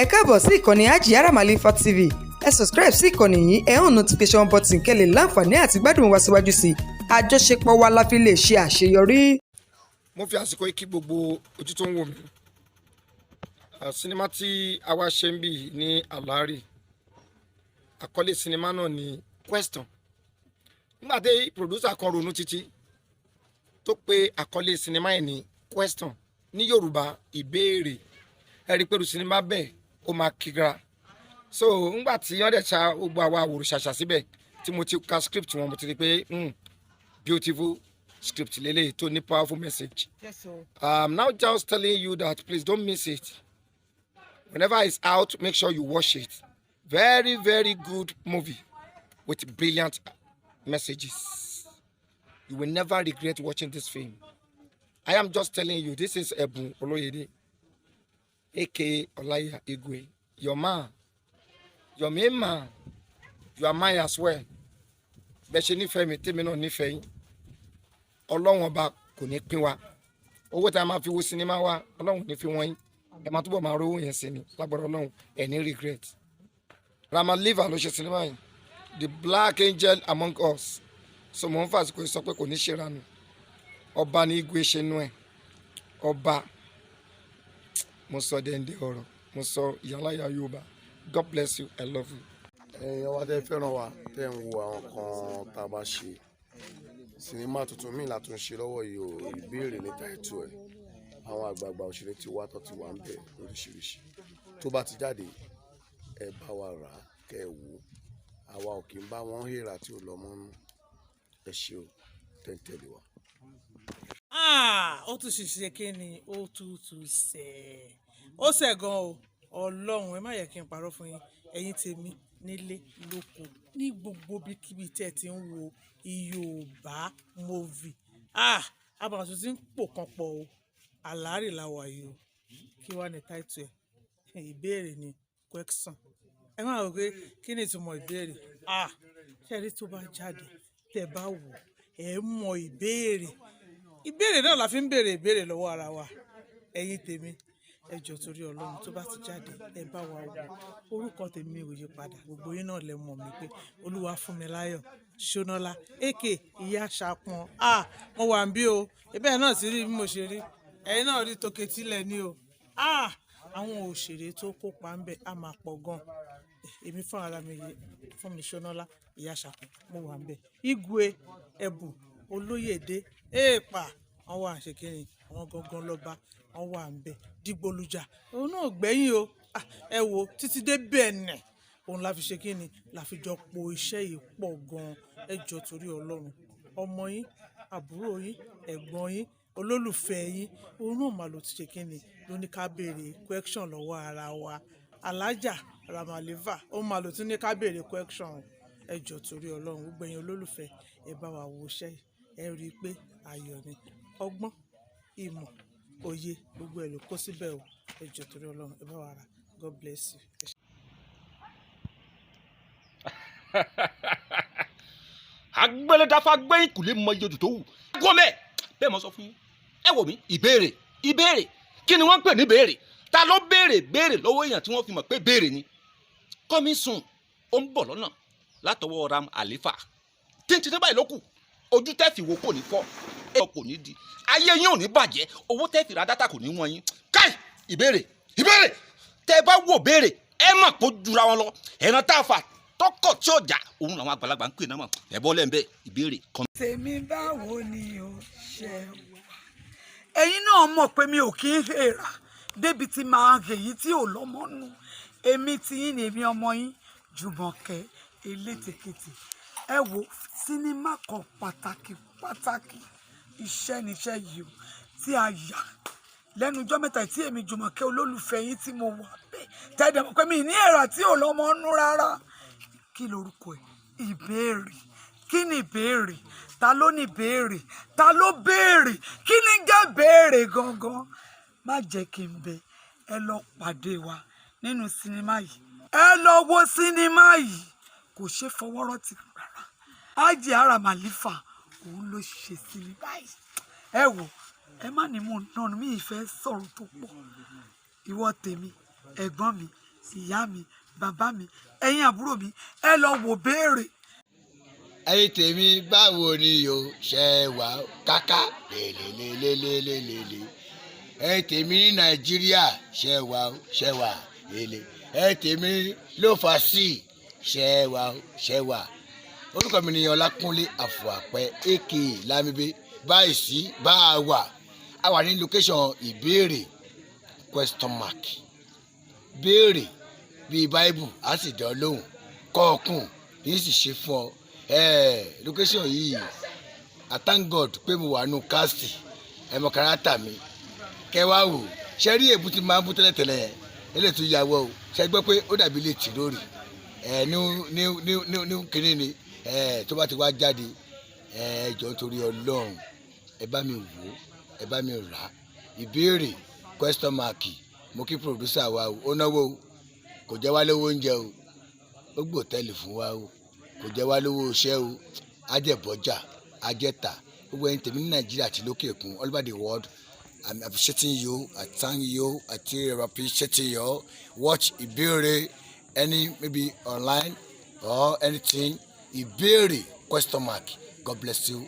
Ẹ káàbọ̀ sí ìkànnì Hajiyara Malifa TV. Ẹ subscribe sí ìkànnì yìí, ẹ hàn notification button kẹ́ lè láǹfààní àti gbádùn wa síwájú sí i. Àjọṣepọ̀ wa la fi lè ṣe àṣeyọrí. Mo fi àsìkò yìí kí gbogbo ojú tó ń wò mí. Sinimá tí a wá ṣe ń bì ní Àlárì, àkọlé sinimá náà ní Question. Nígbà tí producer kan ronú títí tó pe àkọlé sinimá yìí ní Question, ní Yorùbá ìbéèrè, ẹ rí i pé irú sinimá bẹ́ẹ̀ ó máa kíra. So ńgbà tí wọ́n dẹ̀ ṣa gbogbo àwa àwòrán ṣàṣà síbẹ̀, tí mo ti ka script wọn, mo ti rí i pé beautiful script lélẹ́yìí tó ní powerful message. Yes, sir. I'm now just telling you that please don't miss it. Whenever it's out, make sure you watch it. Very, very good movie with brilliant messages. You will never regret watching this film. I am just telling you, this is Ebun Oloyede, aka Olaiya Igwe, your man, your main man. You are mine as well. Bẹ́ẹ̀ ṣe nífẹ̀ẹ́ mi, tèmi náà nífẹ̀ẹ́ yín. Ọlọ́run Ọba kò ní pín wa. Owó tá a máa fi wo sinimá wa, Ọlọ́run ò ní fi wọ́n yín. Ẹ máa túbọ̀ máa rówó yẹn sí ni lágbára Ọlọ́run, ẹ ní regret. Ramaliva ló ṣe sinimá yìí, the black angel among us. So mò ń fàsìkò sọ pé kò ní ṣe ranù. Ọba ní Igwe ṣe nú ẹ ọba. Mo sọ dẹ́ndé ọ̀rọ̀, mo sọ ìyáláyà Yorùbá. God bless you, I love you. Ẹ̀yin wa tẹ́ fẹ́ràn wa, tẹ́ ń wo àwọn kan tá a bá ṣe sinimá tuntun míì la tún ṣe lọ́wọ́ yìí o. Ìbéèrè ní táìtù ẹ̀. Àwọn àgbààgbà òṣèré ti wá tó ti wà ń bẹ̀ lóríṣiríṣi. Tó bá ti jáde, ẹ bá wa rà á kẹ́ ẹ wò ó. Àwa ò kì í bá wọn hèrà tí ò lọ́mọ nú. Ẹ ṣé o, tẹ́ ń tẹ̀lé wa. Ah, ó tún ṣiṣẹ́. Kí ni ó tún tún ṣẹ̀? Ó ṣẹ̀ gan o. Ọlọ́run, ẹ má yẹ kí n parọ́ fún yín. Ẹ̀yin tèmi nílé lóko, ní gbogbo ibikíbi tí ẹ ti ń wo Yorùbá movie, ah, abàtún ti ń pò kan pọ̀ o. Àlárì la wà yìí o. Kí wàá ní title ẹ̀? Ìbéèrè ni, question. Ẹ má rò pé kí ni ìtumọ̀ ìbéèrè. Ah, ṣé ẹ rí, tó bá jáde, tẹ́ bá wò, ẹ mọ ìbéèrè. Ìbéèrè náà la fi ń béèrè ìbéèrè lọ́wọ́ ara wa. Ẹ̀yin tèmi, ẹ jọ̀ọ́, torí Ọlọ́run, tó bá ti jáde, ẹ bá wa wò. Orúkọ tèmi ò yí padà. Gbogbo yín náà lẹ mọ̀ mí pé Olúwa fún mi láyọ̀ Ṣónọ́lá, aka Ìyá Ṣàpọ̀n. Ah, mo wà ń bí o. Ibẹ̀ náà sì rí bí mo ṣe rí. Ẹ̀yin náà rí tòkè tilẹ̀ ni o. Ah, àwọn òṣèré tó kópa ń bẹ̀ á máa pọ̀ gan. Èmi fún ara mi, fún mi Ṣónọ́lá, Ìyá Ṣàpọ̀n, mo wà ń bẹ̀. Igwe Ẹ̀bùn Olóyèdè èèpà, wọ́n wà ń ṣe kínní, àwọn gangan lọ́ba, wọ́n wà ń bẹ̀. Dìgbòlùjà òun náà gbẹ̀yìn o. Ẹ wo títí dé Bẹ̀nẹ̀, òun la fi ṣe kínní, la fi jọ po iṣẹ́ yìí pọ̀ gan. Ẹ jọ̀ọ́, torí Ọlọ́run, ọmọ yín, àbúrò yín, ẹ̀gbọ́n yín, olólùfẹ́ yín, òun náà mà ló ti ṣe kínní, ló ní ká béèrè question lọ́wọ́ ara wa. Alájà Ramaliva, ó mà ló tún ní ká béèrè question. Ẹ jọ̀ọ́, torí Ọlọ́run, gbogbo ẹ̀yin olólùfẹ́, ẹ bá wa wo iṣẹ́ yìí. Ẹ rí i pé ayọ̀ ni, ọgbọ́n, ìmọ̀, òye, gbogbo ẹ̀ ló kó síbẹ̀ o. Ẹ jọ̀ọ́, torí Ọlọ́run, ẹ bá wa rà. God bless you. Agbélédáfá gbẹ̀yìn kùlé mọ iye ojú tó wù. Gómẹ̀ bẹ́ẹ̀ mo sọ fún yín. Ẹ wò mí, ìbéèrè, ìbéèrè, kí ni wọ́n ń pè ní béèrè? Ta ló béèrè béèrè lọ́wọ́ èèyàn tí wọ́n fi mọ̀ pé béèrè ni? Coming soon, ó ń bọ̀ lọ́nà látọwọ́ Ram Alifa. Títí báyìí ló kù. Ojú tẹ́ fi wo kò ní fọ́, ẹ kò ní di, ayé yín ò ní bàjẹ́, owó tẹ́ fi ra data kò ní wọ́n yín. Káì, ìbéèrè, ìbéèrè, tẹ́ bá wò béèrè, ẹ mọ̀ kó jura wọn lọ. Ẹ̀ràn tá a fà tọkọ tí ó jà, òun làwọn àgbàlagbà ń pè náà mọ̀. Ẹ bọ́ lẹ́ńbẹ́, ìbéèrè kan. Tèmi, báwo ni o ṣe wà? Ẹ̀yin náà mọ̀ pé mi ò kí ń hèrà débi tí màá èyí tí ò lọ́mọ nù. Èmi tí yín ni, èmi ọmọ yín Jùmọ̀kẹ́ Elétèkété. Ẹ wo sinimá kan pàtàkì pàtàkì, iṣẹ́ níṣẹ́ yìí o, tí a yà lẹ́nu ọjọ́ mẹ́ta, tí èmi Jùmọ̀kẹ́ olólùfẹ́ yín tí mo wà bẹ́ẹ̀, tẹ́lẹ̀ mọ̀ pé mi ní èrà tí ò lọ́mọ nù rárá. Kí lorúkọ ẹ̀? Ìbéèrè. Kí ni ìbéèrè? Ta ló ní ìbéèrè? Ta ló béèrè? Kí ni jẹ́ béèrè gangan? Má jẹ́ kí n bẹ. Ẹ lọ pàdé wa nínú sinimá yìí. Ẹ lọ wo sinimá yìí, kò ṣe fọwọ́rọ́ tì rárá. Hajiyara Malifa, òun ló ṣe sinimá yìí. Ẹ wò, ẹ má ní mò ń nànú mi ìfẹ́ sọ̀rọ̀ tó pọ̀. Ìwọ tèmi, ẹ̀gbọ́n mi. Ìyá mi, bàbá mi, ẹ̀yin àbúrò mi, ẹ lọ wò Béèrè. Ẹ̀yin tèmi, báwo ni o ṣe wà? Káká lélelélelélele. Ẹ̀yin tèmi ní Nàìjíríà, ṣe wà o, ṣe wà lélẹ̀. Ẹ̀yin tèmi ló fà sí, ṣe wà o, ṣe wà. Orúkọ mi ni Ọlákúnlé Àfùàpẹ, aka Lámíbé. Báyìí sí bá a wà, a wà ní location Ìbéèrè question mark. Béèrè bíi báíbù, á sì dán lóhùn kọ́ọ̀kùn ní sì ṣe fún ọ. Location yìí, I thank God pé mo wà nù cast. Ẹ mọ character mi, kẹ wá wò. Ṣe rí èbú tí máa ń bú tẹ́lẹ̀tẹ́lẹ̀ yẹn, eléyìí tó yàwọ̀ o. Ṣe gbọ́ pé ó dàbí ilé tìrórì ẹ ní ní ní ní ní kínní ni ẹ tó bá ti wá jáde. Ẹ jọ, nítorí Ọlọ́run, ẹ bá mi wò ó, ẹ bá mi rà á. Ìbéèrè question mark. Mo kí producer wa o, ó náwó o, kò jẹ́ wá lówó oúnjẹ o, ó gbòtẹ́ẹ̀lì fún wa o, kò jẹ́ wá lówó iṣẹ́ o. Ajẹ́bọ́jà ajẹ́ta, gbogbo ẹni tèmi ní Nàìjíríà àti lókè òkun, all over the world, I'm appreciating you. I thank you. I truly appreciate you. Watch Ìbéèrè, any maybe online or anything, Ìbéèrè question mark. God bless you.